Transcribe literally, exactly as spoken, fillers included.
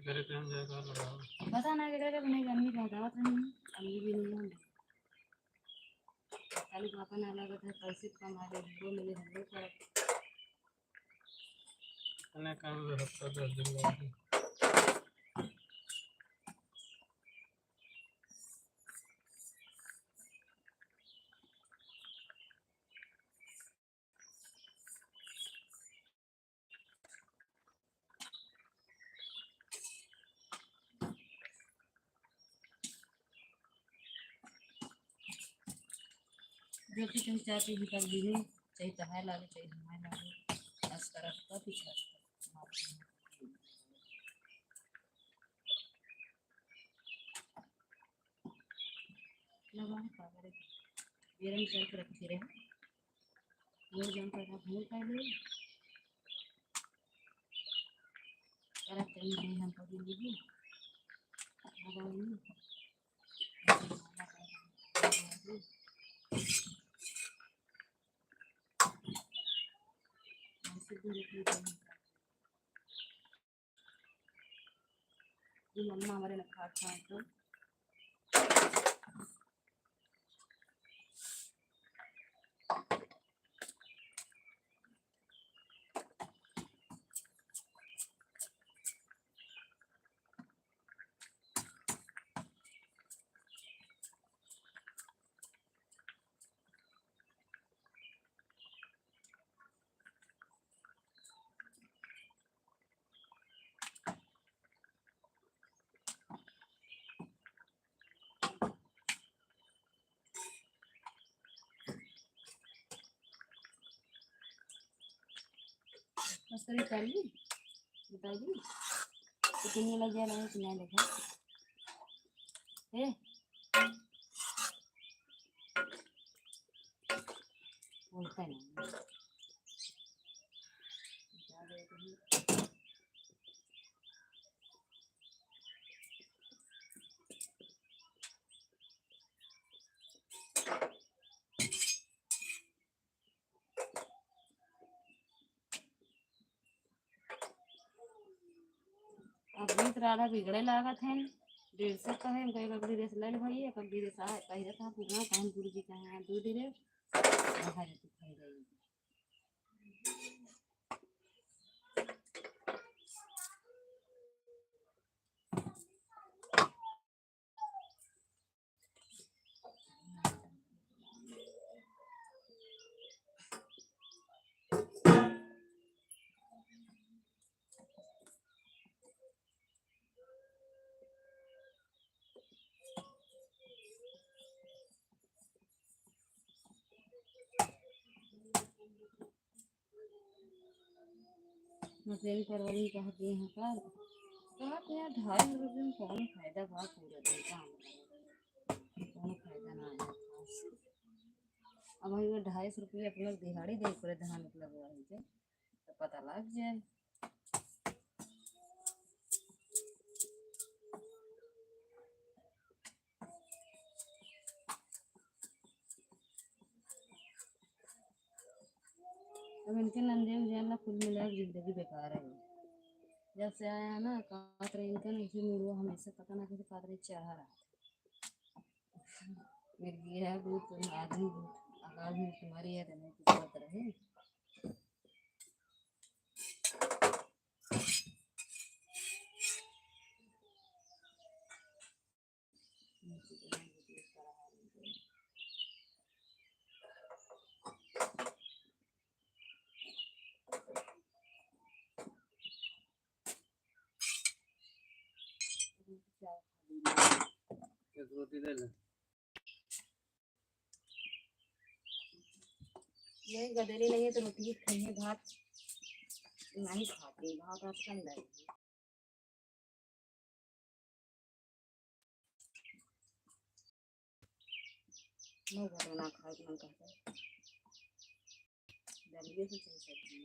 करे टाइम जाएगा लगाओ। पता ना केकरे के नहीं, गर्मी का दावत नहीं, अम्मी भी नहीं है। खाली पापा ना लगत है, पैसे कम आ गए, हमरो मिले, हमरो करब। इतने काम में हफ्ता दस दिन लग गए। देखी तुम चाची भी कर लीजिए, चाहे तहार लागे, चाहे हमार लागे। आज का रास्ता पीछे रास्ता। लगा है पागल है। ये रंग चल के रखी रहे। ये जम कर भूल कर ले। करत नहीं हम कभी नहीं। भगवान नहीं। ये मम्मा हमारे ना खाट खाट तो। मस्तरी काली बताइए, कितनी लग जा रहा है कि नहीं लगा? ए, बोलता नहीं। अब गीत राधा बिगड़े लागत है। डेढ़ सौ का है, हमको एक अगली ड्रेस ले ले भाई, एक अगली ड्रेस आ, पहिरे था पुराना, कहन गुरु जी कहे हैं, दो ड्रेस, बाहर है, तू खाई जाएगी। मसेरी परवरी कहत हैं का? कहत हैं, ढाई सौ रुपये में कौन फायदा बा, पूरा दिन काम करे, कौन फायदा ना है खास। अब भाई वो ढाई सौ रुपये अपना दिहाड़ी दे पड़े धान के लगवा है, तो पता लग जाए। अब इनके नंदे उंदे ला कुल मिला के जिंदगी बेकार है। जब से आया ना, कात रहे इनका नहीं मुड़वा, हमेशा पता ना कैसे कात रहे चढ़ा रहा। मिर्गी है, भूत आदमी, भूत आदमी तुम्हारी है, तो नहीं कुछ करत रहे। एक रोटी ले ले। नहीं, गदेली नहीं है तो रोटी खाइए, भात नहीं खाते, भात आज कम लाइए। नहीं, घर में ना खाए के मन करता है। दलिए से चल सकती है।